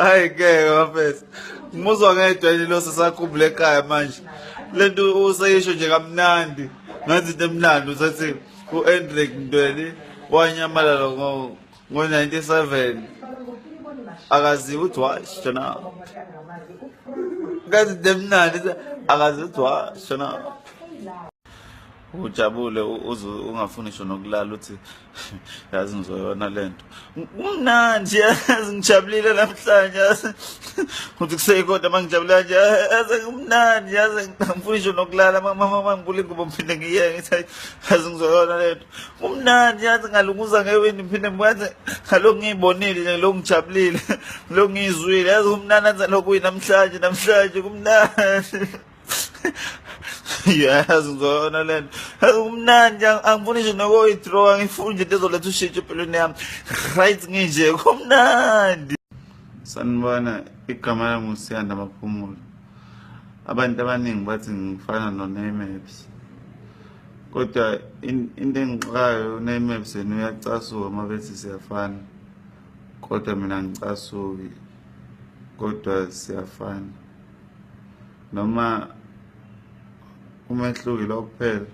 Hayi ngeke bafethu. Ngimuzwa ngedwa yini lo sesakhumbula ekhaya manje. Lento useyisho nje kamnandi. Ngathi into emnandi usethi uEndrick Ntweli wanyamalala ngo ngo-97 akaziwa ukuthi washona. Ngathi into emnandi akaziwa ukuthi washona. Ujabule uze ungafuni ngisho nokulala uthi yazi ngizoyona lento. Kumnandi yazi ngijabulile namhlanje yazi. Uthi kuseyikodwa uma ngijabula nje yazi kumnandi yazi ngifuni ngisho nokulala mama ngibula ingubo ngiphinde ngiyeke ngithi hayi yazi ngizoyona lento. Kumnandi yazi ngalunguza ngewindi ngiphinde ngiyazi ngalokhu ngiyibonile nje lokhu ngijabulile lokhu ngiyizwile yazi kumnandi yazi lokhu namhlanje namhlanje kumnandi. Yazi ngizona le nto. Kumnandi angifuni nje nokuyi-draw angifuni nje into ezoletha ushintsho empilweni yami. Right nginje kumnandi. Sanibona, igama lami uSiyanda Maphumulo. Abantu abaningi bathi ngifana noNaymaps. Kodwa into engixakayo uNaymaps yena uyacasuka uma bethi siyafana. Kodwa mina angicasuki. Kodwa siyafana. Noma umehluko ilo kuphela.